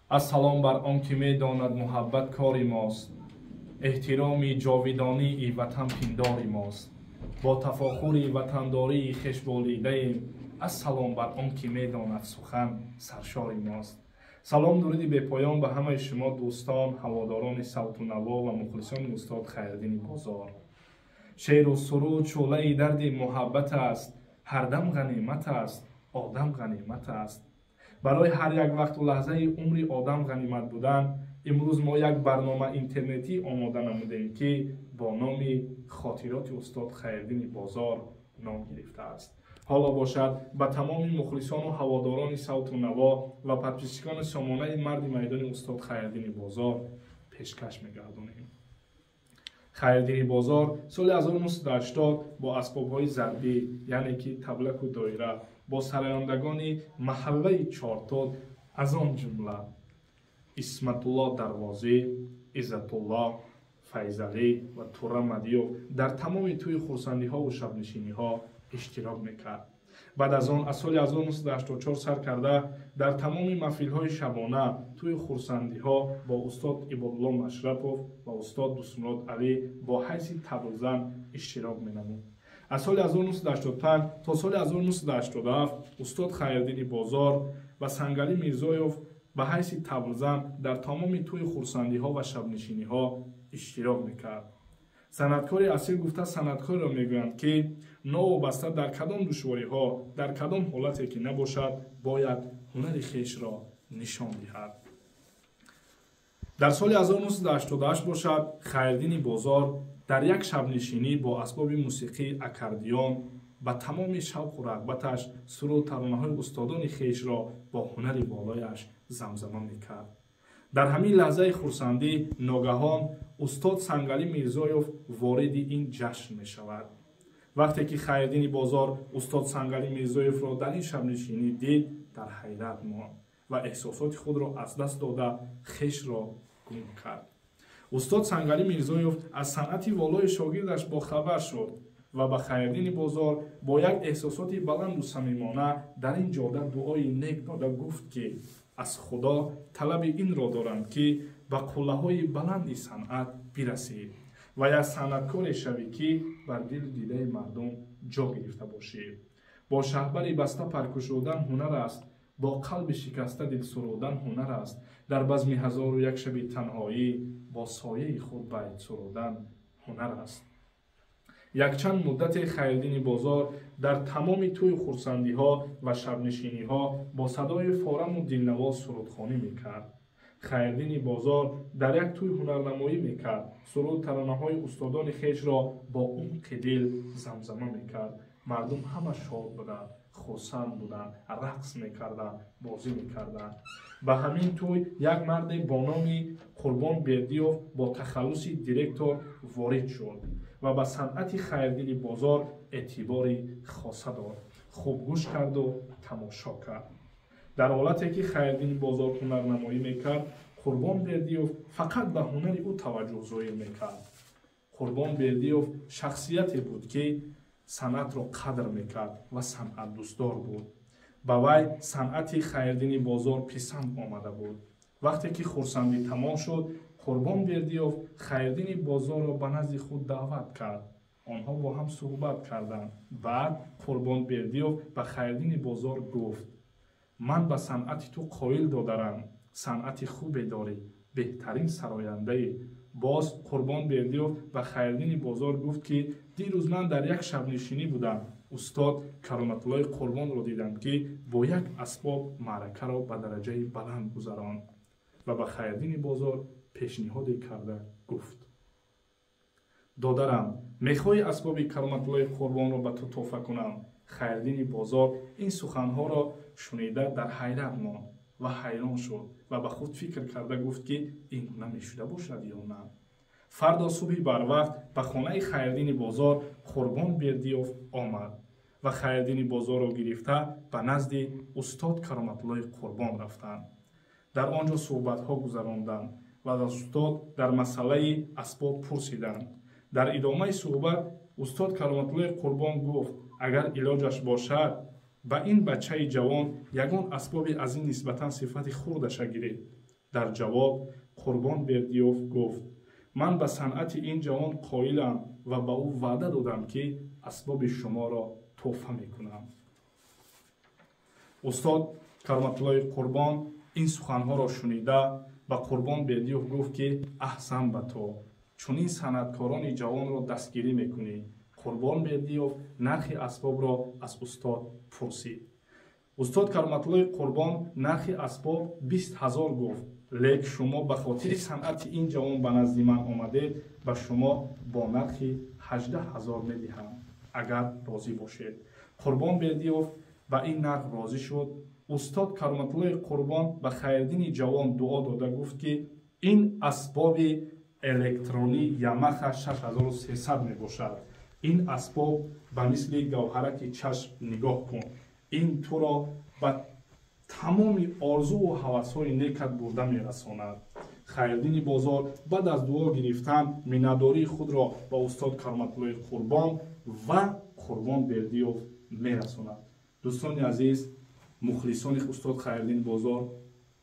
Ассалом бар он ки медонад муҳаббат кори мост, эҳтироми ҷовидонии ватан пиндори мост, бо тафохури ватандории хеш болидаем. Ассалом бар он ки медонад сухан саршори мост. Салом, дуруди бепоён ба ҳамаи шумо дӯстон, ҳаводорони савту наво ва мухлисони устод Хайриддини Бозор. Шеъру суруд шӯълаи дарди муҳаббат аст, ҳардам ғанимат аст, одам ғанимат аст. Барои ҳар як вақту лаҳзаи умри одам ғанимат будан, имрӯз мо як барнома интернетӣ омода намудем, ки бо номи хотироти устод Хайриддини Бозор ном гирифтааст. Ҳоло бошад, ба тамоми мухлисону ҳаводорони савту наво ва подписчикони сомонаи марди майдони устод Хайриддини Бозор пешкаш мегардонем. Хайриддини Бозор соли 1980 бо асбобҳои зарбӣ, яъне ки таблаку доира, бо сарояндагони маҳаллаи Чортот, аз он ҷумла Исматулло Дарвозӣ, Иззатулло Файзалӣ ва Тура Мадиёв, дар тамоми тӯи хурсандиҳову шабнишиниҳо иштирок мекард. Баъд аз он аз соли 1984 сар карда дар тамоми маҳфилҳои шабона, тӯи хурсандиҳо бо устод Ибодулло Машрапов ва устод Дӯстмурод Алӣ бо ҳайси таблзан иштирок менамуд. Аз соли 1985 то соли 1987 устод Хайриддини Бозор ва Сангалӣ Мирзоёв ба ҳайси таблзан дар тамоми тӯи хурсандиҳо ва шабнишиниҳо иштирок мекард. Санъаткори асил гуфта санъаткореро мегӯянд, ки новобаста дар кадом душвориҳо, дар кадом ҳолате ки набошад, бояд ҳунари хешро нишон диҳад. Дар соли 1988 бошад, Хайриддини Бозор дар як шабнишинӣ бо асбоби мусиқии аккордеон ба тамоми шавқу рағбаташ суруд таронаҳои устодони хешро бо ҳунари болояш замзама мекард. Дар ҳамин лаҳзаи хурсандӣ ногаҳон устод Сангалӣ Мирзоёв вориди ин ҷашн мешавад. Вақте ки Хайриддини Бозор устод Сангалӣ Мирзоевро дар ин шабнишинӣ дид, дар ҳайрат монд ва эҳсосоти худро аз даст дода хешро гум кард. Устод Сангалӣ Мирзоёв аз санъати волои шогирдаш бохабар шуд ва ба Хайриддини Бозор бо як эҳсосоти баланду самимона дар ин ҷода дуои нек дода гуфт, ки аз Худо талаби инро дорам, ки ба қуллаҳои баланди санъат бирасӣ ва як санъаткоре шавӣ, ки бар дилу дидаи мардум ҷо гирифта бошӣ. Бо шаҳбари баста паркушодан ҳунар аст, бо қалби шикаста дил сурудан ҳунар аст, дар базми ҳазору як шаби танҳоӣ бо сояи худ байт сурудан ҳунар аст. Якчанд муддате Хайриддини Бозор дар тамоми тӯи хурсандиҳо ва шабнишиниҳо бо садои фораму дилнавоз сурудхонӣ мекард. Хайриддини Бозор дар як тӯй ҳунарнамоӣ мекард, суруд таронаҳои устодони хешро бо умқи дил замзама мекард. Мардум ҳама шод буданд, хурсанд буданд, рақс мекарданд, бозӣ мекарданд. Ба ҳамин тӯй як марде бо номи Қурбон Бердиёв бо тахаллуси директор ворид шуд ва ба санъати Хайриддини Бозор эътибори хоса дод. Хуб гӯш карду тамошо кард. Дар ҳолате ки Хайриддини Бозор ҳунарнамоӣ мекард, Қурбон Бердиёв фақат ба ҳунари ӯ таваҷҷӯҳ зоҳир мекард. Қурбон Бердиёв шахсияте буд, ки санъатро қадр мекард ва санъатдӯстдор буд. Ба вай санъати Хайриддини Бозор писанд омада буд. Вақте ки хурсандӣ тамом шуд, Қурбон Бердиёв Хайриддини Бозорро ба назди худ даъват кард. Онҳо бо ҳам суҳбат карданд. Баъд Қурбон Бердиёв ба Хайриддини Бозор гуфт: ман ба санъати ту қоил додарам, санъати хубе дорӣ, беҳтарин сарояндаӣ. Боз Қурбон Бердиёв ба Хайриддини Бозор гуфт, ки дирӯз ман дар як шабнишинӣ будам, устод Кароматуллои Қурбонро дидам, ки бо як асбоб маъракаро ба дараҷаи баланд гузаронд. Ва ба Хайриддини Бозор пешниҳоде карда гуфт: додарам, мехоҳӣ асбоби Кароматуллои Қурбонро ба ту тӯҳфа кунам? Хайриддини Бозор ин суханҳоро шунида дар ҳайрат монд ва ҳайрон шуд ва ба худ фикр карда гуфт, ки ин гуна мешуда бошад ё на. Фардо субҳи барвақт ба хонаи Хайриддини Бозор Қурбон Бердиёв омад ва Хайриддини Бозорро гирифта ба назди устод Кароматуллои Қурбон рафтанд. Дар он ҷо суҳбатҳо гузаронданд ва аз устод дар масъалаи асбоб пурсиданд. Дар идомаи суҳбат устод Кароматуллои Қурбон гуфт: агар илоҷаш бошад, ба ин бачаи ҷавон ягон асбоби аз ин нисбатан сифати хурдаша гиред. Дар ҷавоб Қурбон Бердиёв гуфт: ман ба санъати ин ҷавон қоилам ва ба ӯ ваъда додам, ки асбоби шуморо тӯҳфа мекунам. Устод Кароматуллои Қурбон ин суханҳоро шунида ба Қурбон Бердиёв гуфт, ки аҳсан ба ту, чунин санъаткорони ҷавонро дастгирӣ мекунӣ. Қурбон Бердиёв нархи асбобро аз устод пурсид. Устод Кароматуллои Қурбон нархи асбоб 20 000 гуфт, лек шумо ба хотири санъати ин ҷавон ба назди ман омадед, ба шумо бо нархи 18 000 медиҳам, агар розӣ бошед. Қурбон Бердиёв ба ин нарх розӣ шуд. Устод Кароматуллои Қурбон ба Хайриддини ҷавон дуо дода гуфт, ки ин асбоби электронӣ Ямаха 6300 мебошад. Ин асбоб ба мисли гавҳараки чашм нигоҳ кун. Ин туро ба тамоми орзуву ҳавасҳои некат бурда мерасонад. Хайриддини Бозор баъд аз дуо гирифтан миннатдории худро ба устод Кароматуллои Қурбон ва Қурбон Бердиёв мерасонад. Дӯстони азиз, мухлисони устод Хайриддини Бозор,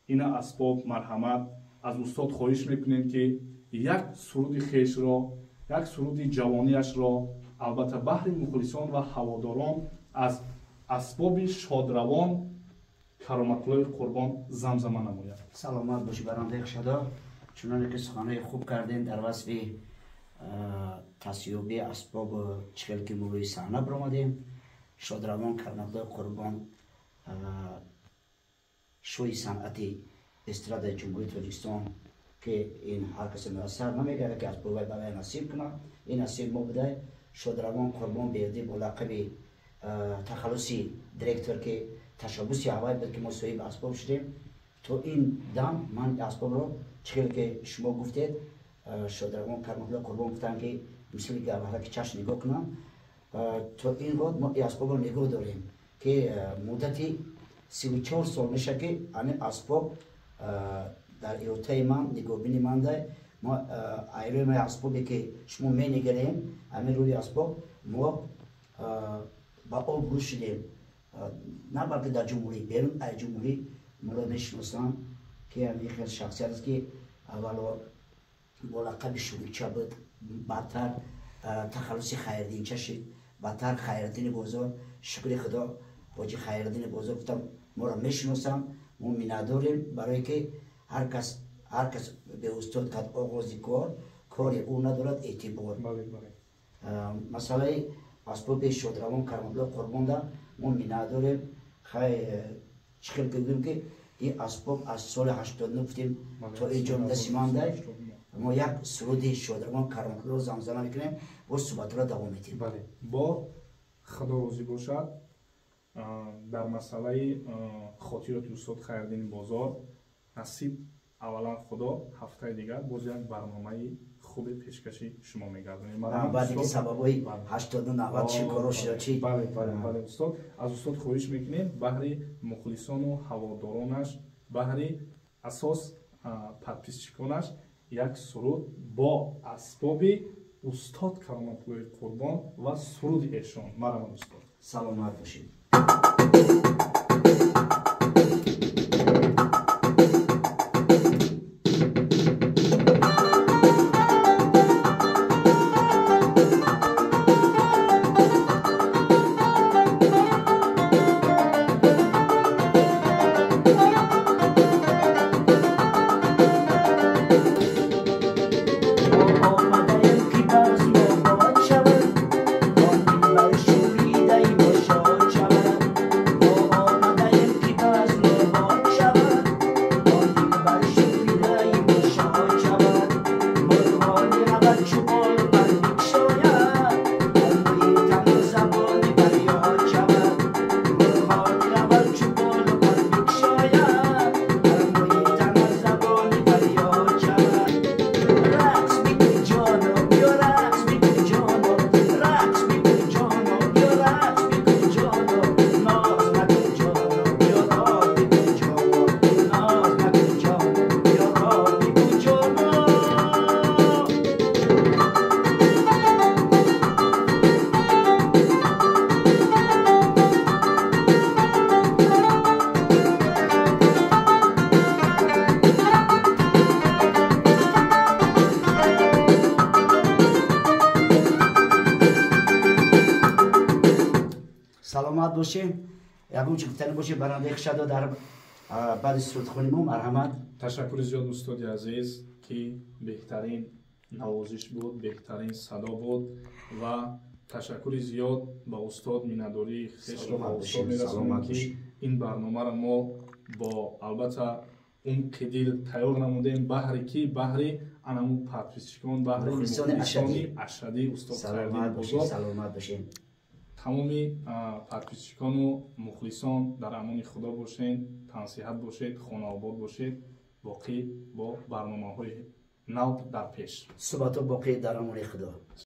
ина асбоб марҳамат. Аз устод хоҳиш мекунем, ки як суруди хешро, як суруди ҷавониашро, албатта баҳри мухлисон ва ҳаводорон аз асбоби шодравон Кароматуллои Қурбон замзама намояд. Саломат бошӣ, барандаи хушадор. Чуноне ки суханои хуб кардем дар васфи тасёбии асбобу чӣ хел ки мо рӯи саҳна баромадем, шодравон Кароматуллои Қурбон шоҳи санъати эстрадаи Ҷумҳурии Тоҷикистон, ки ин ҳар касе муяссар намегардад, ки асбоби вай ба вай насиб кунад, ин насиб мо буда. Шодравон Қурбон Бердӣ бо лақаби тахаллуси директор, ки ташаббуси ҳавай буд, ки мо соҳиби асбоб шудем. То ин дам ман асбобро чӣ хел ки шумо гуфтед, шодравон Кароматуллои Қурбон гуфтанд, ки мисли гавҳараки чашм нигоҳ кунам. То ин вақт мо ин асбобро нигоҳ дорем, ки муддати 34 сол мешавад, ки ҳамин асбоб дар иҳотаи ман, нигоҳбини мандай. Мо айрӯи асбобе ки шумо менигарем, ҳамин рӯи асбоб мо ба об рӯ шудем, на балки дар ҷумҳурӣ, берун аз ҷумҳурӣ моро мешиносанд, ки ҳамин хел шахсият аст, ки аввало бо лақаби Шурикча буд, баъдтар тахаллуси Хайриддинча шид, баъдтар Хайриддини Бозор. Шукри Худо, ҳоҷи Хайриддини Бозор гуфтам, моро мешиносам. Мо миннатдорем, барое ки ҳар кас беустод кард оғози кор, кори ӯ надорад эътибор. Масъалаи асбоби шодравон Кароматуллои Қурбонда мо миннатдорем. Хай, чӣ хел ки гӯем, ки ин асбоб аз соли 89 гуфтем то инҷо дасимандай. Мо як суруди шодравон Кароматуллоро замзама мекунем, боз суҳбатро давом медиҳем. Бале, бо Худо розӣ бошад. Дар масъалаи хотироти устод Хайриддини Бозор насиб аввалан Худо ҳафтаи дигар боз як барномаи хубе пешкаши шумо мегардонем. Баъде ки сабабҳои 89 90 чӣ коро шуда чӣ. Бале, бале, бале, устод. Аз устод хоҳиш мекунем баҳри мухлисону ҳаводоронаш, баҳри асос подписчиконаш як суруд бо асбоби устод Кароматуллои Қурбон ва суруди эшон. Марҳамат, устод. Саломат бошед. Саломат бошед. Ягон чи гуфтанӣ бошед, барандаи хушадо дар баъди сурудхони мо, марҳамат. Ташаккури зиёд, устоди азиз, ки беҳтарин навозиш буд, беҳтарин садо буд ва ташаккури зиёд ба устод, миннатдории хешро ба устод мерасонем, ки ин барномаро мо бо албатта умқи дил тайёр намудем, баҳри ки баҳри анаму подписчикон, баҳри мухлисони ашадии устод Хайриддини Бозор. Саломат бошед. Тамоми подписчикону мухлисон дар амони Худо бошед, тансиҳат бошед, хонаобод бошед. Боқӣ бо барномаҳои нав дар пеш. Суҳбатҳо боқӣ, дар амони Худо.